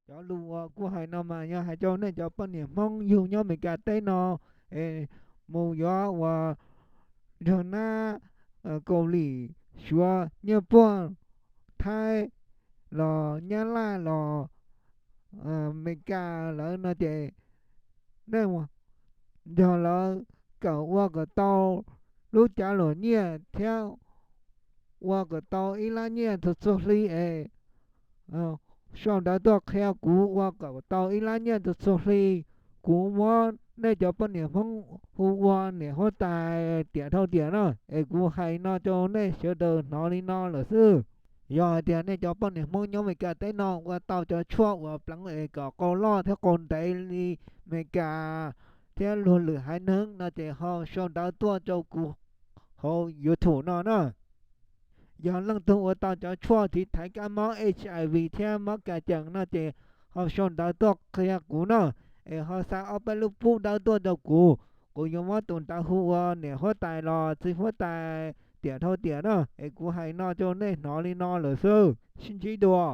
Cov lus uas kuv hais no mas yog hais rau nej cov poj niam Hmoob yug nyob Amelikas teb no, es mus yuav uas nrog nab Kaus Lim, Suav, Nyaj Pooj, Thaib, los Nyab Laj, los Amelikas lawm no ces nej nrog lawv kawm ua kom tau lub cav luam nyiaj thiab ua kom tau ib lab nyiaj txhua txhua hli es sau ntawv tuaj qhia kuv ua kom tau ib lab nyiaj txhua txhua hli. Kuv muab nej cov poj niam Hmoob hu ua niam huab tais tiam dhau tiam no, es kuv hais no rau nej sawv daws hnov li no lawm xwb. Yog hais tias nej cov poj niam Hmoob nyob Amelikas teb no ua tau cov tshuaj uas pleev es kom qau loj thiab qau ntev li Amelikas thiab luag lwm haiv neeg no ces ho sau ntawv tuaj rau kuv hauv YouTube no na. Yog leej twg ua tau cov tshuaj tiv thaiv kab mob HIV thiab mob ka cees no ces ho sau ntawv tuaj qhia kuv na, es ho xa ob peb lub pub dawb tuaj rau kuv. Kuv yuav muab tus ntawd hu ua niam huab tais los txiv huab tais tiam dhau tiam na, es kuv hais no rau nej hnov li no lawm xwb. Sib ntsib dua.